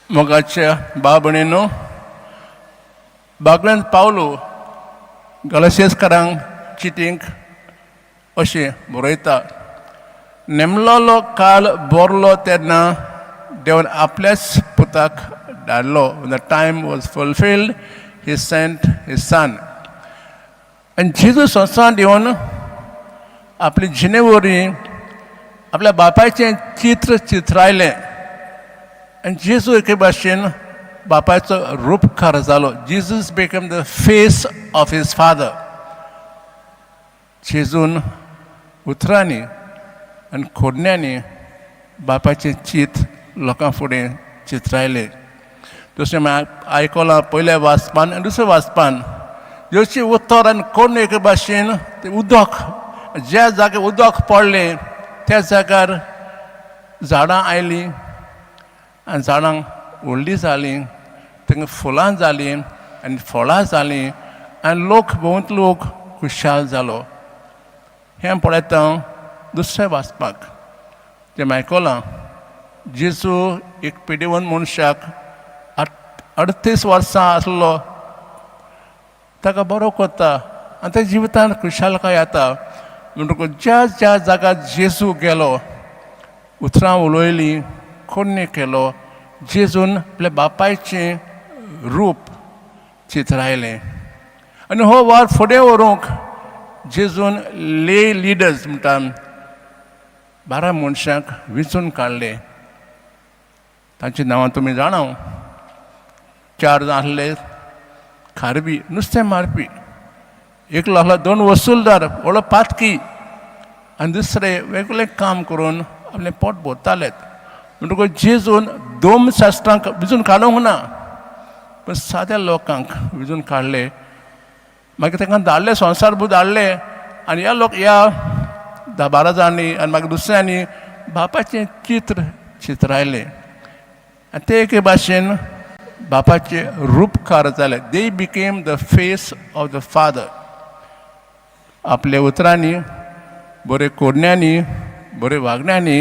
मोगाच्या भाव भयणींनो, बागल्यान पावलो गलशेजकारांक चिटींक अशें बरयता, नेमलोलो काल बरलो तेन्ना देवान आपल्याच पुताक धाडलो. The time was fulfilled, he sent his son. आनी जेजू संवसारांत येवन आपले जिणे वरवीं आपल्या बापायचें चित्र चित्रायलें आनी जेजू एके भाशेन बापायचो रुपकार जालो. Jesus became the face of his father. जेजून उतरांनी आनी खोडण्यांनी बापायचें चित्र लोकां फुडें चित्रायलें. दुसरें आमी आयकलां पयल्या वाचपान आनी दुसऱ्या वाचपान, जेजूचें उतर आनी कोण एके भाशेन तें उदक, ज्या जाग्यार उदक पडलें त्या जाग्यार झाडां आयलीं आनी झाडां व्हडलीं जालीं, तांकां फुलां जालीं आनी फळां जालीं आनी लोक, भोंवत लोक खुशाल जालो. हें पळयता दुसरें वाचपाक तें आयकलां, जेजू एक पिडेवन मनशाक 38 वर्सां आसलो ताका बरो करता आनी त्या जिवितान खुशालकाय येता. म्हणटकूच ज्या ज्या जाग्यार जेजू गेलो, उतरां उलयलीं, कोण्य केलो, जेजून आपल्या बापायचें रूप चित्रायलें. आनी हो वावर फुडें व्हरूंक जेजून ले लिडर्स म्हणटा 12 मनशांक विंचून काडले. तांची नांवां तुमी जाणा. चार जाण आसले खारवी, नुस्तें मारपी. एकलो आसलो दोन वसुलदार, व्हडलो पातकी, आनी दुसरे वेगवेगळें काम करून आपलें पोट भरतालेत. म्हणटकूच जेजून दोम शास्त्रांक विंचून काडूंक ना, पूण साद्या लोकांक विंचून काडले. मागीर तांकां धाडले, संवसार भर धाडले. आनी ह्या लोक, ह्या 10-12 जाणांनी आनी मागीर दुसऱ्यांनी बापाचें चित्र चित्रायलें आनी ते एके भाशेन बापाचे रूपकार जाले. They became the face of the father. आपल्या उतरांनी, बरे कोरण्यांनी, बरे वागण्यांनी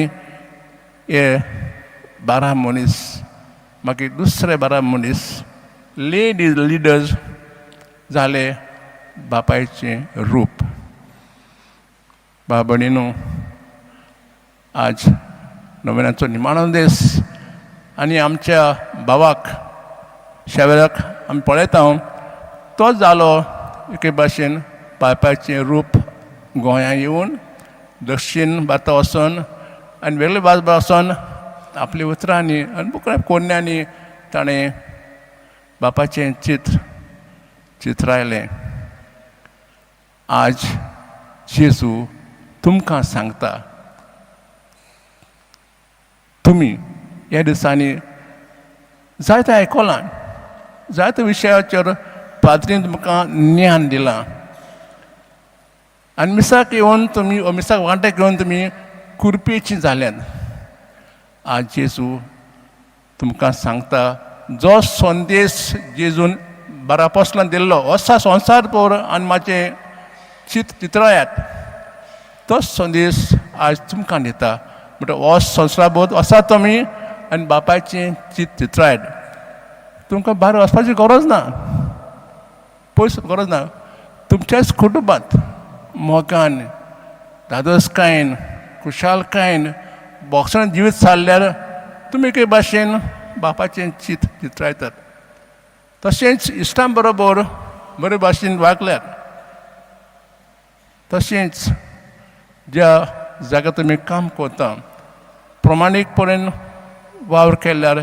हे 12 मनीस, मागीर दुसरे 12 मनीस ले लिडर्स जाले बापायचें रूप. भाव भयणीनो, आज नोवेनाचो निमाणो दीस आनी आमच्या भावाक शेवराक आमी पळयता, तो जालो एके भाशेन बापायचें रूप. गोंयांत येवन, दक्षीण भारता वचोन आनी वेगळे बाजू वचोन आपल्या उतरांनी आनी बुकड्या कोन्यांनी ताणें बापाचें चित्र चित्रायलें. आज जेजू तुमकां सांगता, तुमी ह्या दिसांनी जायते आयकलां, जायते विशयाचेर पाद्रीन तुमकां ज्ञान दिलां आनी मिसाक येवन तुमी, मिसाक वांटेक येवन तुमी कुरपेची जाल्यात. आज जेजू तुमकां सांगता, जो संदेश जेजून 12 पोसलान दिल्लो, वसा संवसार भर आनी म्हाजें चित्र चित्रायात, तोच संदेश आज तुमकां दिता. म्हणटा, हो संवसार भर वसात तुमी आनी बापायचें चित्र चित्रायात. तुमकां भायर वचपाची गरज ना, पयस गरज ना. तुमच्याच कुटुंबांत मोगान, धादोसकायेन, खुशालकायेन भोगसणान जिवीत सारल्यार तुमी एके भाशेन बापाचें चित्र चित्रायतात. तशेंच इश्टां बरोबर बरे भाशेन वागल्यार, तशेंच ज्या जाग्यार तुमी काम करता प्रमाणीकपणान वावर केल्यार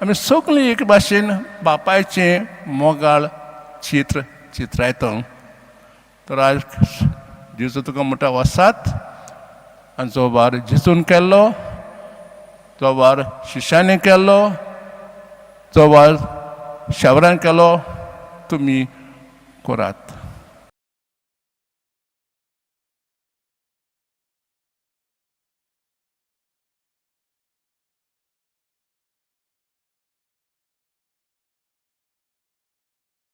आमी सगळीं एक भाशेन बापायचें मोगाळ चित्र चित्रायता. तर आज जेजू तुका म्हणटा, वसात आनी जो वावर जेजून केल्लो, जो वावर शिश्यांनी केल्लो, जो वावर शेवरान केलो, तुमी करात.